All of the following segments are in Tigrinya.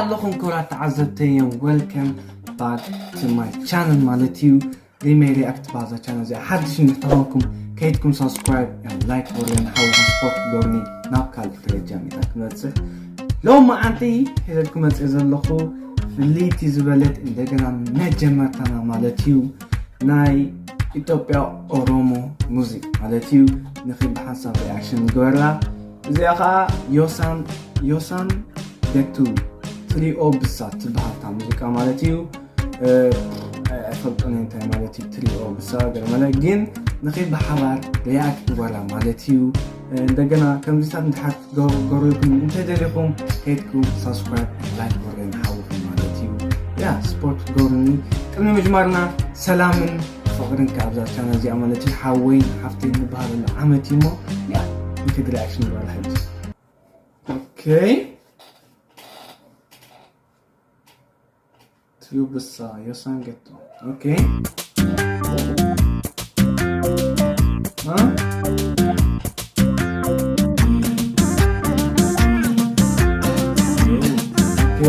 ኣለኹም ክቡራት ተዓዘብተይ፣ welcome back to my channel ማለት እዩ። ሪመይ ሪያክት ባዛ ቻነል እዚኣ ሓድሽ እንድሕር ተኾንኩም ከይድኩም ሳብስክራይብ፣ ላይክ፣ ወርዮን ሓውኹም ስፖርት ጎርኒ ናብ ካልእ ደረጃ ሜዳ ክመጽእ ሎም መዓንቲ ሒዘልኩም መጽእ ዘለኹ ፍልይቲ ዝበለት እንደገና መጀመርታና ማለት እዩ። ናይ ኢትዮጵያ ኦሮሞ ሙዚክ ማለት እዩ። ንኺድ ብሓንሳብ ሪኣክሽን ንግበራ። እዚኣ ኸዓ ዮሳን ዮሳን ገቱ ትሪኦ ብሳ ትበሃል እታ ሙዚቃ ማለት እዩ። እ፣ ኣይፈልጦን እየ እንታይ ማለት እዩ ትሪኦ ብሳ ገለ መለ፣ ግን ንኺድ ብሓባር ሪያክት ንግበራ ማለት እዩ። እ፣ እንደገና ከምዚታት እንድሓር ክትገብሩ ገርኩም እንተደሊኹም ከይድኩም ሳብስክራይብ፣ ላይክ ወርዮን ሓውኹም ማለት እዩ። ያ ስፖርት ክትገብሩኒ ቅድሚ ምጅማርና ሰላምን ፍቕርን ካብዛ ቻነል እዚኣ ማለት እዩ። ሓወይን ሓፍተይን ንበሃለሉ ዓመት እዩ እሞ ያ ንኺድ ሪኣክሽን ንግበራ ሕጂ። ኦኬ። ትሪኦ ብሳ ዮሳን ገቱ። ኦኬ። አ? ኦኬ።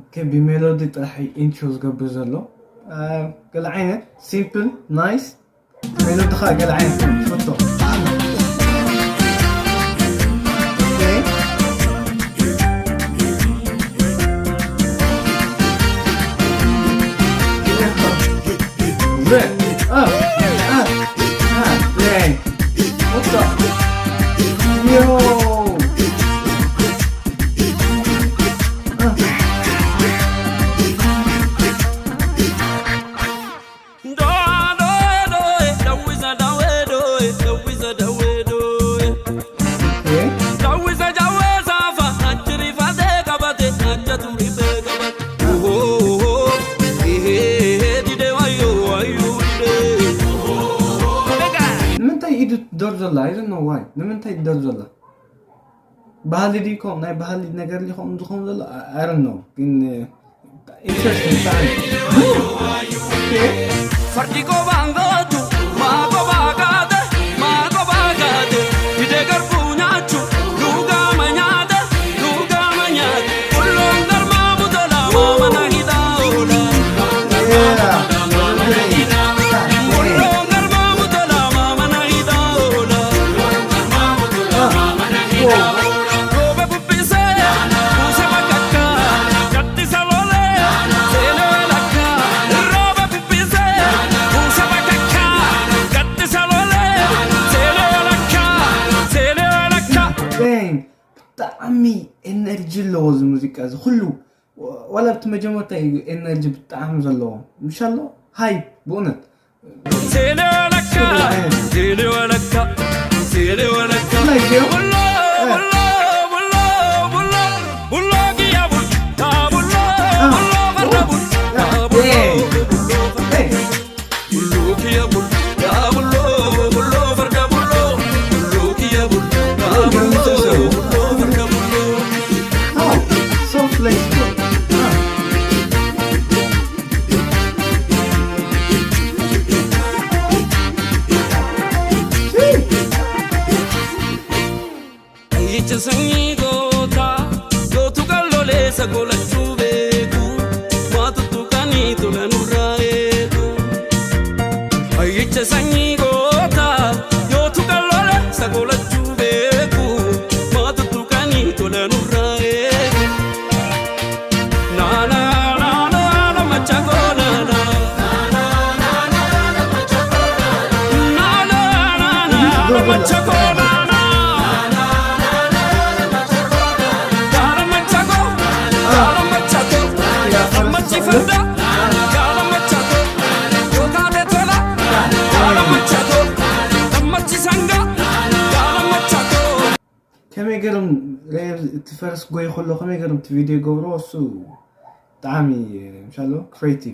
ኦኬ፣ ብሜሎዲ ጥራሕ ኢንትሮ ዝገብር ዘሎ። አ፣ ገለ ዓይነት ሲምፕል፣ ናይስ። ሜሎዲ ኸኣ ገለ ዓይነት ትፈቶ። ኦኬ። አ፣ አ፣ አ፣ አ፣ ሬ። What the? Yo! ንምንታይ ኢዱ ትደር ዘላ? I don't know why. ንምንታይ ትደር ዘላ? ባህሊ ድዩ ከምኡ ናይ ባህሊ ነገር ድዩ ከምኡ ዝኸውን ዘሎ? I don't know። ግን ኢንተረስቲንግ ብጣዕሚ። Fardi ko bangotu, ma ko bagade, ma ko bagade, ide gar punyachu, luga manyade, luga manyade, kullon gar mamu dola, mama na hida ola. Yeah. Kullon gar mamu dola, mama na hida ola. Ah. Whoa. Dang! ብጣዕሚ ኤነርጂ ኣለዎ እዚ ሙዚቃ እዚ ኩሉ። ዋላ ኣብቲ መጀመርታ እዩ ኤነርጂ ብጣዕሚ ዘለዎ። ምሻሎ ሃይ ብእውነት። Ayyicha sanyii gootaa, gootu qallolee isa golachuu beeku, waa tuttuqanii tola nurraa eegu. Ayyicha sanyii gootaa, gootu qallolee isa golachuu beeku, waa tuttuqanii tola nurraa eegu. ከመይ ገይሮም እቲ ፈረስ ጎይ ከሎ ከመይ ገይሮም እቲ ቪድዮ ይገብርዎ? እሱ ብጣዕሚ ምሻሎ ክሬቲቭ።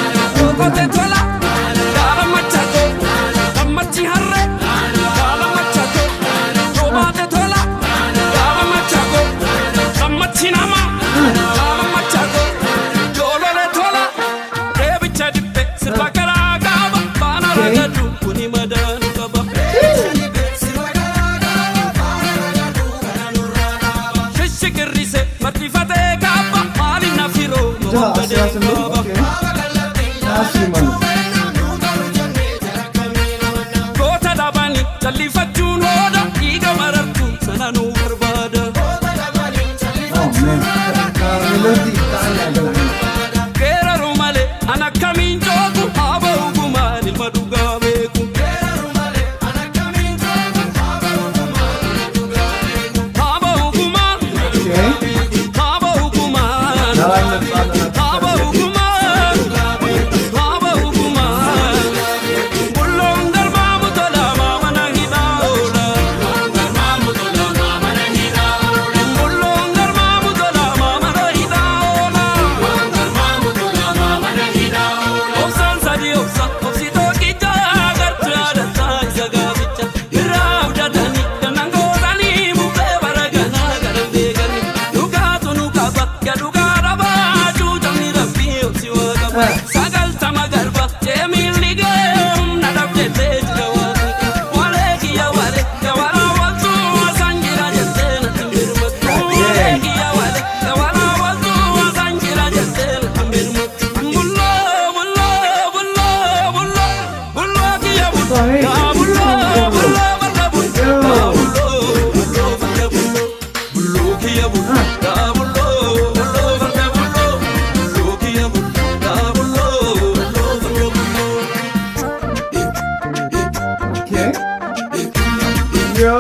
Yo!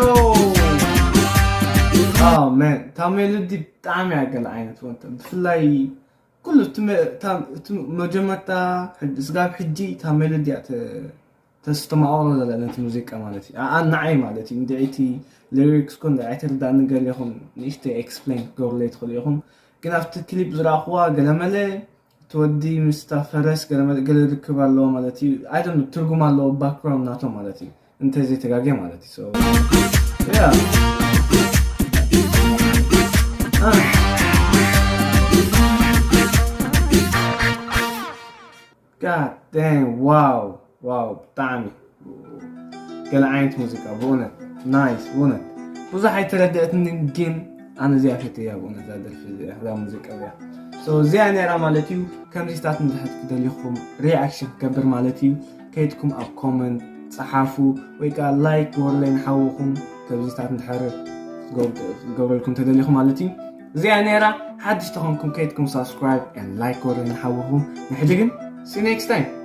Oh man, እታ ሜሎዲ ብጣዕሚ እያ ገለ ዓይነት ወንተ። ብፍላይ ኩሉ እቲ መ-፣ እታ፣ እቲ መጀመርታ ሕጂ፣ ስጋብ ሕጂ እታ ሜሎዲ እያ ተ-፣ ተስተማቕሮ ዘላ ነቲ ሙዚቃ ማለት እዩ። ኣኣ፣ ንዓይ ማለት እዩ። እንድዒ እቲ ሊሪክስ ኮን ንዓይ ተርዳእኒ ገለ ኢኹም ንእሽተይ ኤክስፕሌን ክትገብሩለይ ትኽእሉ ኢኹም። ግን ኣብቲ ክሊፕ ዝረኣኹዋ ገለመለ እቲ ወዲ ምስታ ፈረስ ገለመለ ገለ ርክብ ኣለዎ ማለት እዩ። ኣይ ዶንት ኖ፣ ትርጉም ኣለዎ ባክግራውንድ ናቶ ማለት እዩ። እንተዘይተጋግየ ማለት እዩ። So, yeah. Ah. God damn, wow, wow፣ ብጣዕሚ ገለ ዓይነት ሙዚቃ ብእውነት ናይስ። ብእውነት ብዙሕ ኣይተረድአትኒ፣ ግን ኣነ እዚኣ ፈትያ ብእውነት፣ እዛ ደርፊ እዚኣ፣ እዛ ሙዚቃ እዚኣ። So እዚኣ ነይራ ማለት እዩ። ከምዚታት እንድሕር ትደልይኹም ሪኣክሽን ክገብር ማለት እዩ፣ ከይድኩም ኣብ ኮመንት ጸሓፉ ወይ ከዓ ላይክ ግበሩለይ ንሓውኹም። ከምዚታት እንድሕር ክገብረልኩም ተደሊኹም ማለት እዩ። እዚኣ ነይራ። ሓድሽ ተኾንኩም ከይድኩም ሳብስክራይብ ኤንድ ላይክ ግበሩለይ ንሓውኹም። ንሕጂ ግን see you next time።